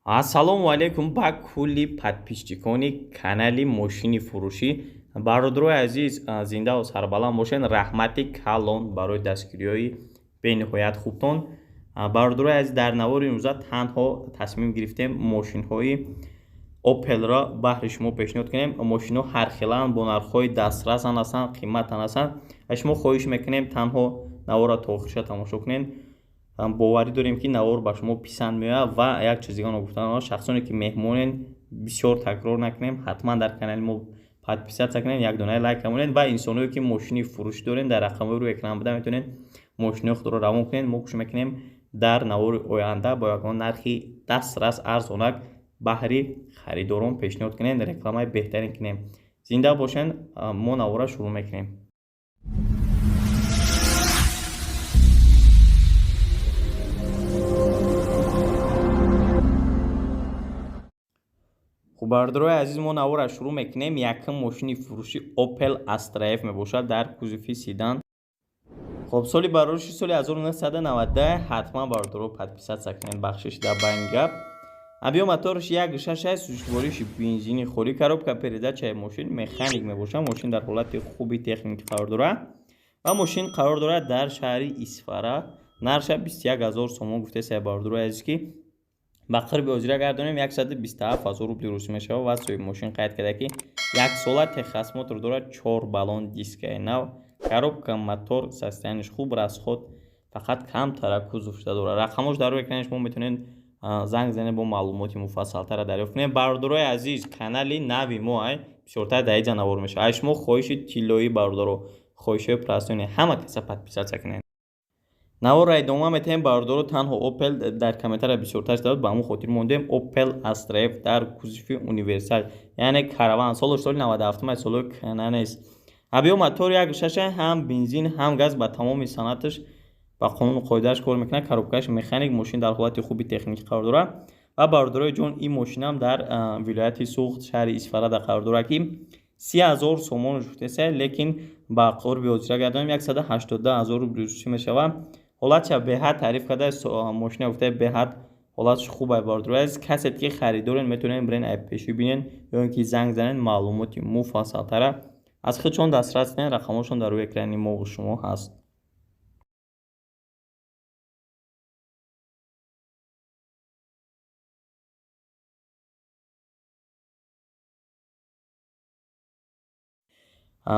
Ассалому алайкум ба кулли подписчикони канали Мошини фурӯшӣ. Бародарои азиз, зиндаву сарбаланд бошед. Раҳмати калон барои дастгириҳои бениҳоят хубтон. Бародарои азиз, дар навори имрӯза танҳо тасмим гирифтем мошинҳои Опелро баҳри шумо пешниҳод кунем. Мошинҳо ҳархеланд, бо нархҳои дастрасан ҳастанд, қиматан ҳастанд. Аз шумо хоҳиш мекунем, танҳо наворро то охириша тамошо кунед. Боварӣ дорем, ки навор ба шумо писанд меояд. Ва як чиз дига гуфтан, шахсоне ки меҳмонен, бисёр такрор накунем, ҳатман дар канали мо подписаться кунед, як донаи лайк намонед. Ва инсоное ки мошини фурӯшӣ дорен, дар рақамҳои рӯи экран буда метавонед мошинои худро равон кунед. Мо кӯшиш мекунем, дар навори оянда бо ягон нархи дастрас, арзонак баҳри харидорон пешниҳод кунем, рекламаи беҳтарин кунем. Зинда бошед, мо навора шурӯъ мекунем. Хуб, бародарои азиз, мо навора шурӯъ мекунем. Якум мошини фурӯшӣ Opel Astra F мебошад дар кузови седан. Хуб, соли барориши соли 1990. Ҳатман, бародаро, подписаться кунед, бахшиш дар байни гап. Объём мотораш 1,6, сӯзишвориши бензини холӣ, коробка передачаи мошин механик мебошад. Мошин дар ҳолати хуби техникӣ қарор дорад ва мошин қарор дорад дар шаҳри Исфара. Нархша 21 ҳазор сомон гуфтесай, бародарои азиз, ки ба қирби ҳозира гардонем, 127 ҳазор рубли русӣ мешавад. Ва соҳиби мошин қайд карда, ки яксола техосмотр дорад, чор баллон дискаи нав, коробка, мотор состояниеш хуб, расход фақат камтара кузов шуда дорад. Рақамош дар рӯи экрани шумо, метавонед занг занед, бо маълумоти муфассалтара дарёфт кунед. Бародарои азиз, канали нави мо ай, бисёртар дар иҷа навор мешавад. Ай шумо хоҳиши тиллоӣ, бародаро, хоҳишҳои простойне, ҳама каса подписаться кунед. Наворро идома метаҳем, бародаро. Танҳо Опел дар комментария бисёртар шуда, ба ҳамон хотир мондем. Опел Astra F дар кузови универсал, яъне караван, солаш соли 97, солҳои кана нест. Объём мотор 1,6, ҳам бензин, ҳам газ, ба тамоми санъаташ ба қонуну қоидааш кор мекунад. Коробкааш механик, мошин дар ҳолати хуби техникӣ қарор дорад. Ва, бародарои ҷон, ин мошинам дар вилояти Суғд, шаҳри Исфарада қарор дорад, ки 30 ҳазор сомон гуфтеса, лекин ба қурби ҳозира гардонем, 182 ҳазор рубли русӣ мешавад. Ҳолатша беҳад таъриф карда, мошина гуфта, беҳад ҳолатш хуб ай. Бародарои азиз, касе ки харидорен, метавонед бирен, ай пешӣ бинен ё ин ки занг занед, маълумоти муфассалтара аз худшон дастрас кунед. Рақамҳошон дар рӯи экрани мову шумо ҳаст.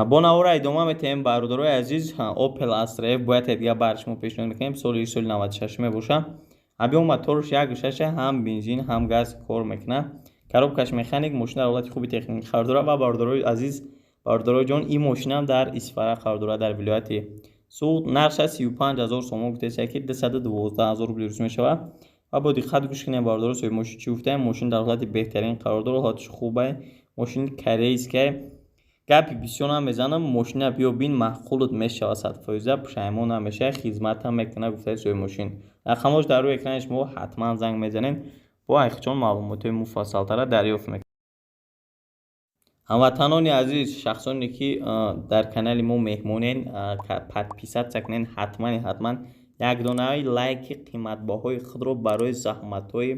Бо навора идома метаҳем, бародарои азиз. Opel Astra F бояд дигар бар шумо пешниҳод мекунем. Соли 96 мебошад. Объём моторш 1,6, ҳам бензин, ҳам газ кор мекунад, коробкаш механик, мошин дар ҳолати хуби техникӣ қарор дорад. Ва, бародарои азиз, бародарои ҷон, ин мошинам дар Исфара қарор дорад, дар вилояти Суғд. Нархша 35 ҳазор сомон гуфтеса, ки 212 ҳазор рубли русӣ мешавад. Ва бо диққат гӯш кунед, бародаро, соҳиби мошин чӣ гуфтаем. Мошин дар ҳолати беҳтарин қарор дорад, ҳолатиш хубай, мошин корейскай. Гапи бисёр намезанам, мошина биё бин, маъқулут мешавад, 100%, пушаймон намешавад, хизматам мекунад, гуфтаи соҳиби мошин. Рақамҳош дар рӯи экрани шумо, ҳатман занг мезанед, бо айхчон маълумотҳои муфассалтара дарёфт мекунед. Ҳамватанони азиз, шахсоне ки дар канали мо меҳмонен, подписаться кунед ҳатмани ҳатман, як донаи лайки қиматбаҳои худро барои заҳматҳои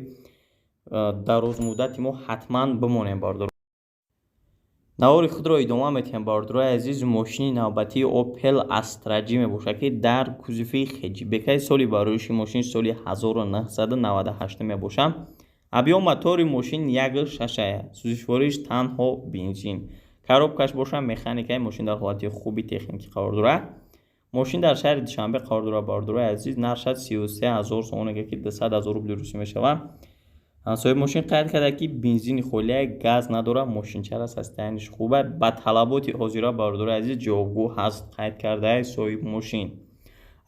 дарозмуддати мо ҳатман бимонем, бародаро. Навори худро идома метиҳем, бародарои азиз. Мошини навбатии Opel Astra G мебошад, ки дар кузови хэтчбекаи. Соли бароиши мошин соли 1998 мебошад. Объём мотори мошин 1,6, сӯзишвориш танҳо бензин, коробкаш боша механикаи. Мошин дар ҳолати хуби техникӣ қарор дорад. Мошин дар шаҳри Душанбе қарор дорад, бародарои азиз. Нархша 33 ҳазор сомон, ки 200 ҳазор рубли русӣ мешавад. Соҳиби мошин қайд карда, ки бензини холия, газ надорад, мошинчара состояниеш хуба, ба талаботи ҳозира, бародарои азиз, ҷавобгӯ ҳаст, қайд кардаи соҳиби мошин.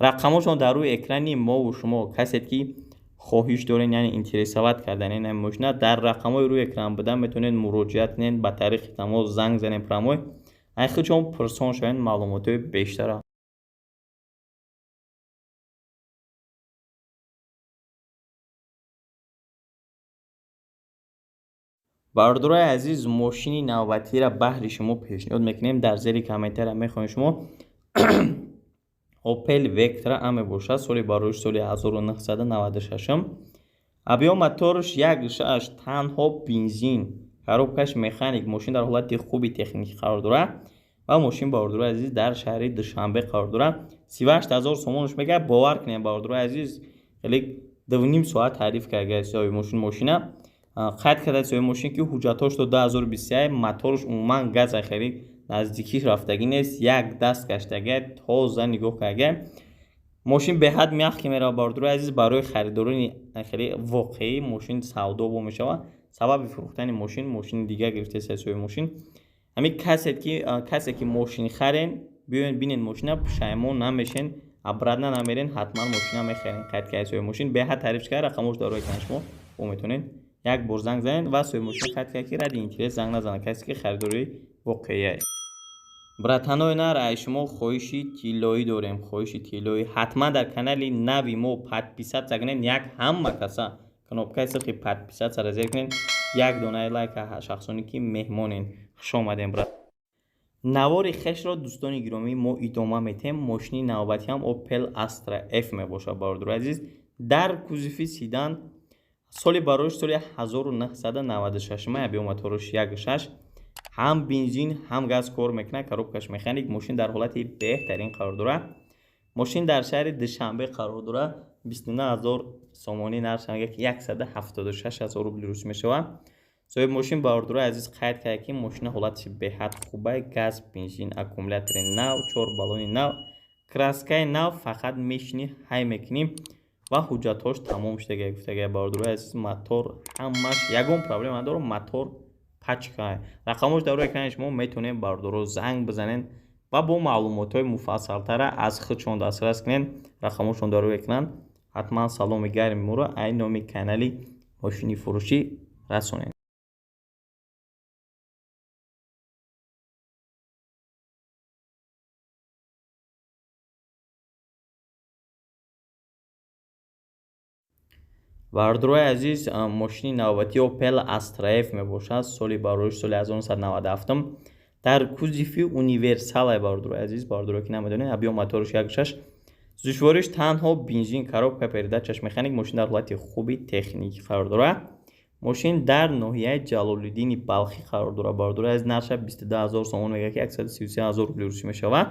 Рақамҳошон дар рӯи экрани мову шумо. Касе ки хоҳиш доред, яъне интересовать кардани ин мошина, дар рақамҳои рӯи экран буда метавонед муроҷиат кунед, ба тариқи тамос занг занед прямой, ай худшон пурсон шавед маълумотҳои бештара. Бародарои азиз, мошини навбатиро баҳри шумо пешниҳод мекунем. Дар зери комментария мехоҳем шумо. Opel Vectra A мебошад, соли бароиш соли 1996. Объём моторш 1,6, танҳо бензин, коробкаш механик. Мошин дар ҳолати хуби техникӣ қарор дорад ва мошин, бародарои азиз, дар шаҳри Душанбе қарор дорад. 38 000 сомонш мегӯяд. Бовар кунем, бародарои азиз, хеле 2,5 соат таъриф карда соҳиби мошин. Мошина қайд карда соҳиби мошин, ки ҳуҷҷатҳош то 2021, моторш умуман газа, хеле наздикиш рафтагӣ нест, як даст гаштага, тоза нигоҳ карда. Мошин беҳад мягкий меравад, бародарои азиз. Барои харидорони хеле воқеӣ мошин савдо бо мешавад. Сабаби фурӯхтани мошин, мошини дигар гирифтаи соҳиби мошин. Ҳамин касе ки мошин харен, биёен бинен мошина, пушаймон намешен, обратно намерен, ҳатман мошина мехарен, қайд карда соҳиби мошин. Беҳад таъриф карда, рақамош дар рӯи экрани шумо, бо метавонед як бор занг занед. Ва соҳиби мошин қайд кард, ки ради интерес занг назанад касе ки харидори воқеие. Братанои нар, ай шумо хоҳиши тиллоӣ дорем, хоҳиши тиллоӣ: ҳатман дар канали нави мо подписаться кунед. Як ҳама каса кнопкаи сирхи подписаться-ро зер кунед, як донаи лайка. Шахсоне ки меҳмонен, хуш омадем, брат. Навори хешро, дӯстони гиромӣ, мо идома метиҳем. Мошини навбатиам Opel Astra F мебошад, бародари азиз, дар кузови седан. Соли бароиш соли 1996, объём моторш 1,6, ҳам бензин, ҳам газ кор мекунад, коробкаш механик. Мошин дар ҳолати беҳтарин қарор дорад. Мошин дар шаҳри Душанбе қарор дорад. 29 000 сомонӣ нарх мегӯяд, ки 176 000 рубли русӣ мешавад. Соҳиби мошин, бародарои азиз, қайд кард, ки мошина ҳолаташ беҳад хубай: газ, бензин, аккумулятори нав, чор баллони нав, краскаи нав, фақат мешинӣ, ҳай мекунӣ ва ҳуҷҷатҳош тамом шудага, гуфтага, бародарои азиз. Мотор ҳамаш ягон проблема надорад, мотор пачка. Рақамош дар рӯи экрани шумо, метавонед, бародаро, занг бизанед ва бо маълумотҳои муфассалтара аз худшон дастрас кунед. Рақамошон дар рӯи экран. Ҳатман саломи гарми моро ай номи канали мошини фурӯшӣ расонед. Бародарои азиз, мошини навбатии Opel Astra F мебошад. Соли бароиш соли 1997, дар кузови универсалай, бародарои азиз. Бародарое ки намедонед, объём моторш 1,6, сӯзишвориш танҳо бензин, коробка передачаш механик. Мошин дар ҳолати хуби техникӣ қарор дорад. Мошин дар ноҳияи Ҷалолиддини Балхӣ қарор дорад, бародарои азиз. Нархша 22 000 сомон мегӯяд, ки 133 000 рубли русӣ мешавад.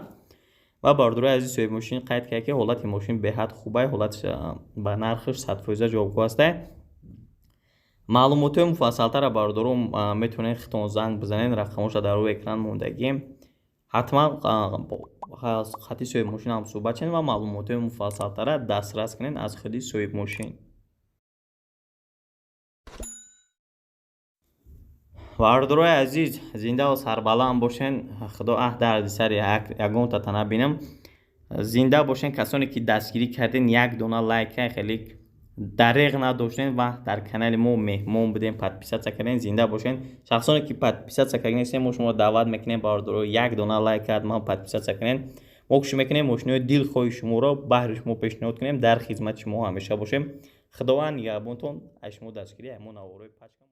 Ва, бародарои азиз, соҳиби мошин қайд кард, ки ҳолати мошин беҳад хубай, ҳолаташ ба нархаш 100% ҷавобгӯ ҳастай. Маълумотҳои муфассалтара, бародаро, метавонед худтон занг бизанед, рақамоша дар рӯи экран мондагием. Ҳатман хати соҳиби мошин ҳам суҳбат шавед ва маълумотҳои муфассалтара дастрас кунед аз худи соҳиби мошин. Бародарои азиз, зиндаву сарбаланд бошен. Худо аҳ дарди сари ягонта набинам. Зинда бошен. Касоне ки дастгирӣ карден, як дона лайка хеле дареғ надоштен ва дар канали мо меҳмон будем, подписаться карден, зинда бошен. Шахсоне ки подписаться карда нестем, мо шуморо даъват мекунем, бародаро, як дона лайк ҳатман подписаться кунем. Мо кӯшиш мекунем мошинои дилхоҳи шуморо баҳри шумо пешниҳод кунем, дар хизмати шумо ҳамеша бошем. Худованд нигаҳбонтон. Аз шумо дастгирӣ мо наворои пачка.